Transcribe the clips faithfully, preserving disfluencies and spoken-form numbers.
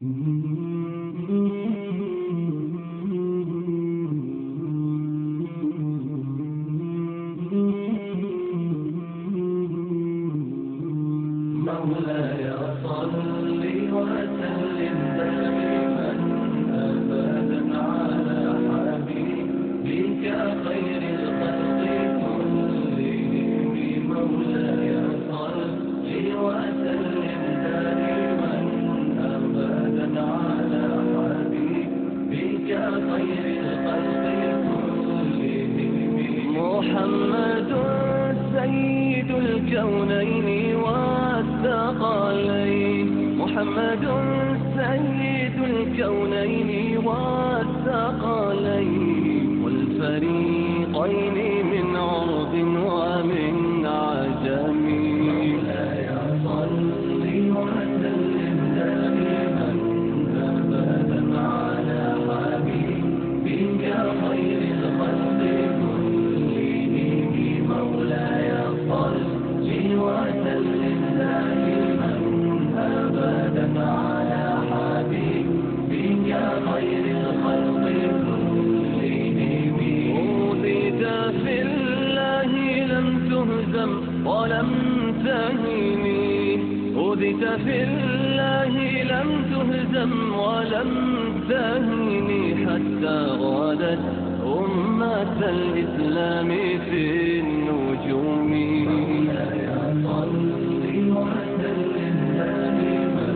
مولاي صل وسلم دائما أبدا على حبيبك خير الخلق كلهم. مولاي صل وسلم دائما أبدا على حبيبك خير الخلق كلهم. محمد سيد الكونين والثقلين، محمد سيد الكونين والثقلين، والفريقين من عرب ومن عجم. مولاي صل وسلم دائما أبدا على حبيبك خير الخلق كلهم. مولاي صل وسلم دائما أبدا على حبيبك خير الخلق كلهم. أوذيت في الله لم تهزم ولم تهن، أوذيت في الله لم تهزم ولم تهن، حتى غدت أمة الإسلام في النجوم. صل وسلم دائما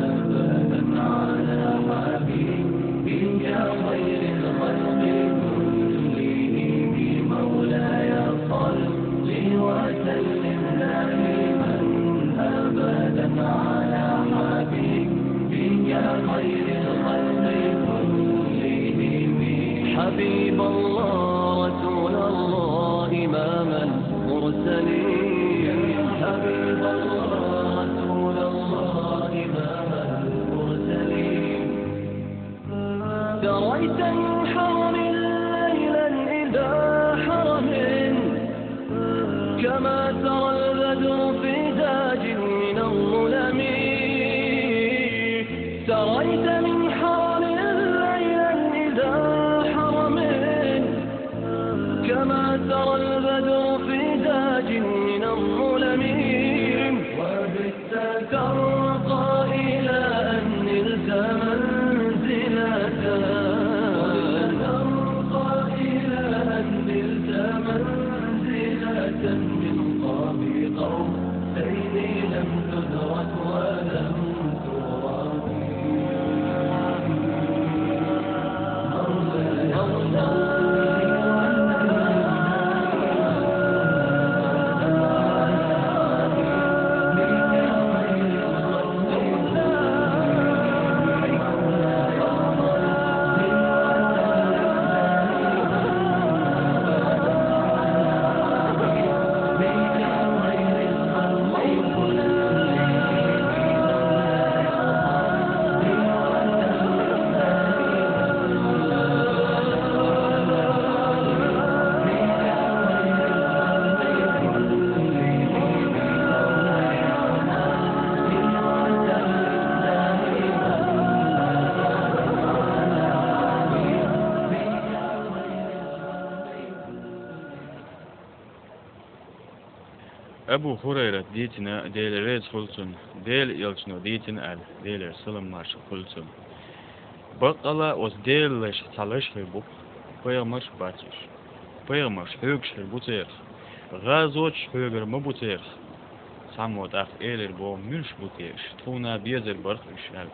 أبدا على حبيبك خير الخلق كلهم. مولاي صل وسلم دائما أبدا على حبيبك خير الخلق كلهم. حبيب الله رسول الله إمام المرسلين، حبيب الله رسول الله إمام المرسلين. سريت من حرم ليلا إلى حرم، كما سرى البدر في تاج من الظلم. سريت من حرم ليلا إلى حرم، كما سرى البدر في تاج من الظلم. وبت ترقى إلى أن نلت منزلة، وبت ترقى إلى أن نلت منزلة من قاب قوسين لم تدرك ولم ترى. Абу Хурайрат дийцина, Дела реза хуьлда цунна, Дела элчано дийцина аьлла, Делера салам-маршалла хуьлда цунна. Баккъала оцу Делан лайш цхьа лайш хир бу-кх, пайхамарш бац уьш. Пайхамарш хьоьгуш хир бу церах, гӀазоташ хьоьгур ма бу церах. Цхьаммо тӀаккха элира боху: «Муьлш бу те уьш? Тхуна безар бара-кх уьш», – аьлла.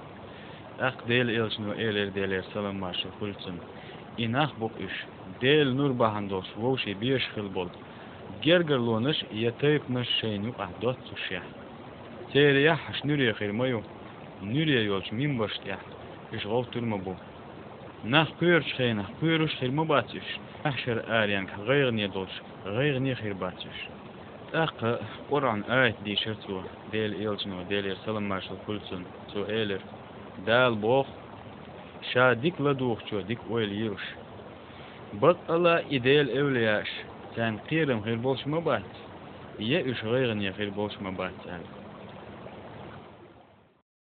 ТӀаккха Делан элчано элира, Делера салам-маршалла хуьлда цунна: «И нах бу-кх уьш, Делан нур бахьана долуш вовшийн безаш хилла болу, гергарлонаш я тайпанаш шайна юкъахь доццушехь. Церан яххьаш нуьре хир ма ю, нуьре йолчу минбаршна тӀехь уьш гӀовттур ма бу. Нах кхоьручу хенахь кхоьруш хир ма бац уьш, маьхьшар-аренга гӀайгӀане долуш гӀайгӀане хир бац уьш». ТӀаккха Къуръан аят дийшира цо, Делан элчано, Делера салам-маршалла хуьлда цунна. Цо элира: «Дала боху: „Ша дика ладугӀучо дика ойла йилаш“. Баккъала и Делан эвлияаш, царна кхерам хир болуш ма бац, я уьш гӀайгӀане хир болуш ма бац», – аьлла.